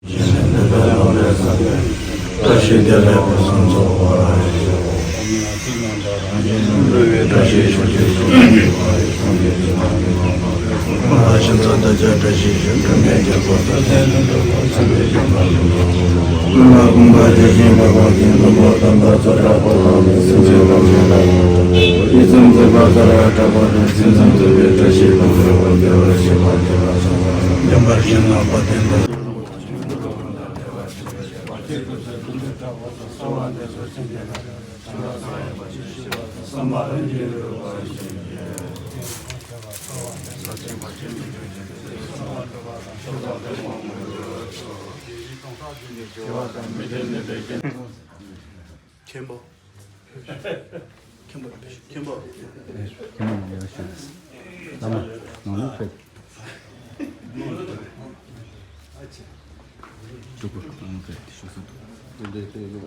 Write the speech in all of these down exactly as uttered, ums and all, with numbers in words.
བཀྲ་ཤིས་བདེ་ལེགས་ཕུན་སུམ་ཚོགས་པར་ཤོག་བཀྲ་ཤིས་ཆོས་ཀྱི་སྐུ་མཁན་པོ། མཁན་པོ། མཁན་པོ། མཁན་པོ་ཡག་ཤོས། བླ་མ་ནང་ནས་ཕེབས། ཕྲུ་གུ་ནང་ནས་ཕེབས་ཏེ་ཞུ་ས་འདུག་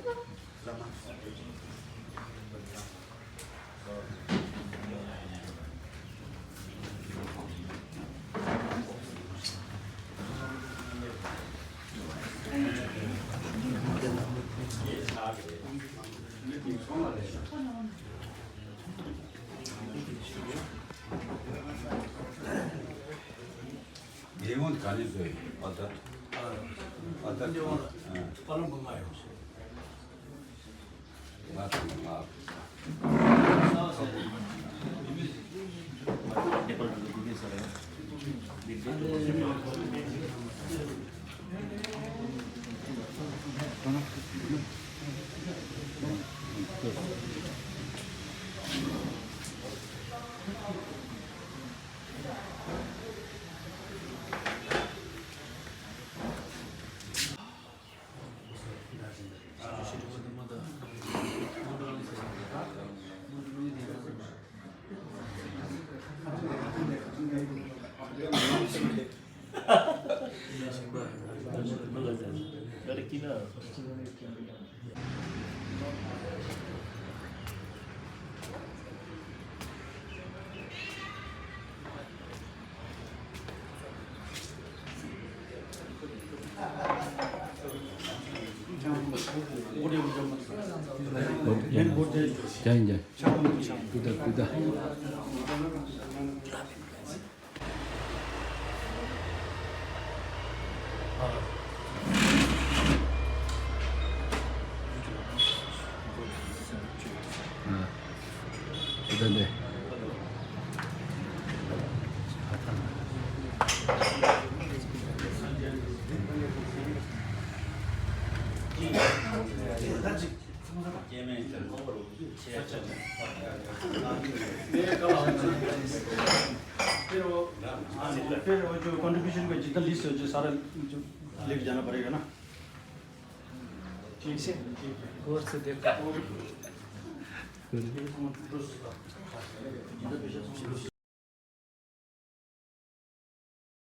ངའི་ངོ་ག་ནས་བཟོས་ཡིན་པ་ད། ཨ་ད། ཨ། པ་ལོང་པ་ང་ཡོང་སོང་། ང་དང་ང་། फिर वो, हाँ, फिर वो जो कंट्रीब्यूशन का जितना लिस्ट है, जो सारा जो लेके जाना पड़ेगा ना। ठीक है, ठीक है। और से देखो।